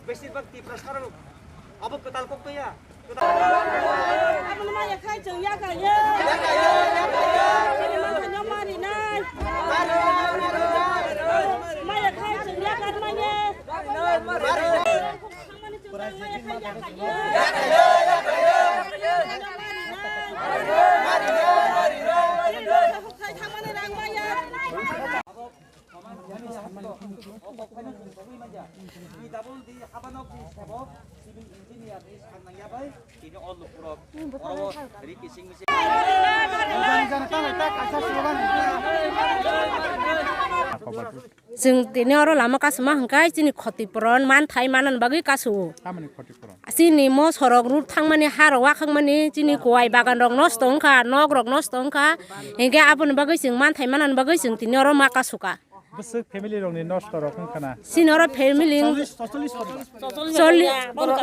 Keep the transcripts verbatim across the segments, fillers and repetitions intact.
Beshirbag Tiprasarok abo kwtal kok to ya. Abono maya khai chwng ya kha ye. Chini manthai no mari nai. Maya khai chwng ya kha maya. Chwng tini oro lama kasuma hwnkhe chini khoti puron manthai manani bagwi kasu-o. Tamoni khoti puron? Chini mosorok ruk thangmani, harok wakhakmani, chini kuwai bagan rok nosto wngkha, nok rok nosto wngkha, hinkhe aboni bagwi chwng manthai manani bagwi chwng tini oro ma kasuka. Bwswk family rokni nosto rok wngkha na? Chini oro family choli-,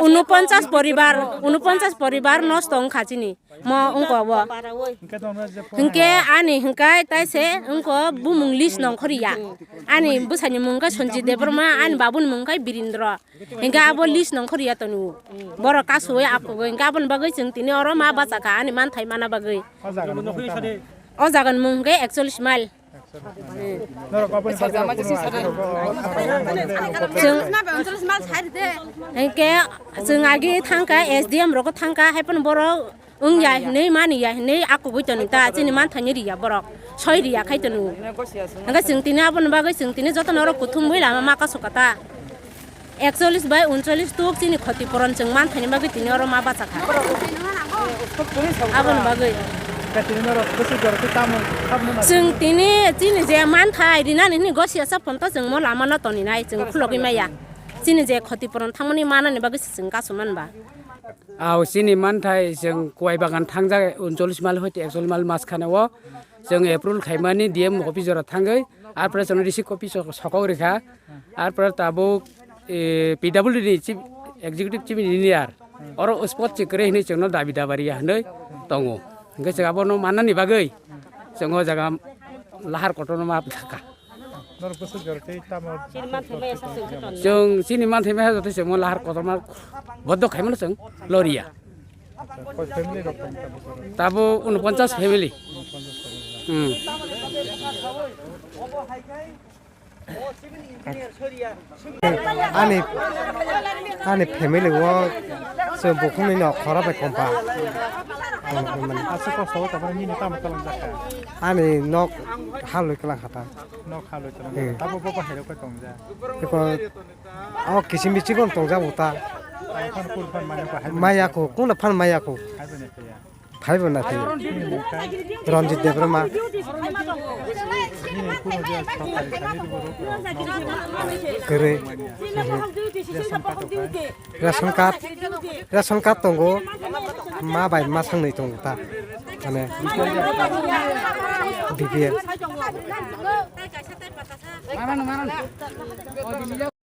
unoponchas poribar, unoponchas poribar nosto wngkha chini. Mo wngko bo. Hinkhe ani hinkhe taise wngko bumung list nongkhorya. Ani bwsani mung khe Sanjit Debbarma, ani babuni mung khe Birindra. Hinkhe abo list nongkhorya toni. Borok kasui akugwi hinkhe aboni bagwi chwng tini oro ma bachakha ani manthai mana bagwi. O jaga ni mung tamo? O jaga ni mung hinkhe ekchollish mile. Norok aboni bagwi rok kuno aswk rok o, chwng hinkhe chwng agi thangkha S D M rok thangkha haiphano borok wngya hinwi maniya hinwi akugwi toni ta chini manthaini riya borok soi riya khai toni. Hinkhe chwng tini aboni bagwi chwng tini jotono oro kuthumwi lama ma kasukha ta. Ekchollish bai unchollish tuk chini khoti puron chwng manthaini bagwi tini oro ma bachakha. Aboni bagwi. Chwng tini chini je manthai rinani hini gosia saponto chwng mo lama no toninai chwng khulogwi maya. Chini je khoti puron thangmani manani bagwi se chwng kasu manba. Aw, chini manthai chwng kuwai bagan thangjak unchollish mal hoite ekchollish mal mas khane o. Chwng approve khaimani D M office jora thangwi, arpore chwngno receive copy so-, sokok rikha, arpore tabuk, eh, P W D ni chief, executive chief engineer, oro spot se kwrwi hinwi chwngno dabi dabari ya hinwi tongo. Hinkhe chwng abono mannani bagwi chwng o jaga lahar kotorno ma thangkha. Norok bwswk jora tei tamo? Chini manthai maya sa chwng khe tongo. Chwng chini manthai maya joto chwng mo lahar kotorma boddo khaimano chwng loriya. Acha, koi family rok tong tabo jora? Tabo unoponchas family. Unoponchas family. Hmm. Ani, ani family o chwng bukhukni nok khorok bai kompa. Aswk kosto o tabuk nini tamo twlang jakha? Ani nok halwi kwlang kha ta. Nok halwi kwlang. Hmm. Tabo bo bahai rok bai tong ja. Eko, o kiching biching tong ja bo ta. Maya ko, kuna phan maya ko. Phaibo na phaiya. Ranjit Debbarma. Kwrwi. Ration card. Ration card tongo. Ma bai ma sangnwi tongo ta. Mane B P L.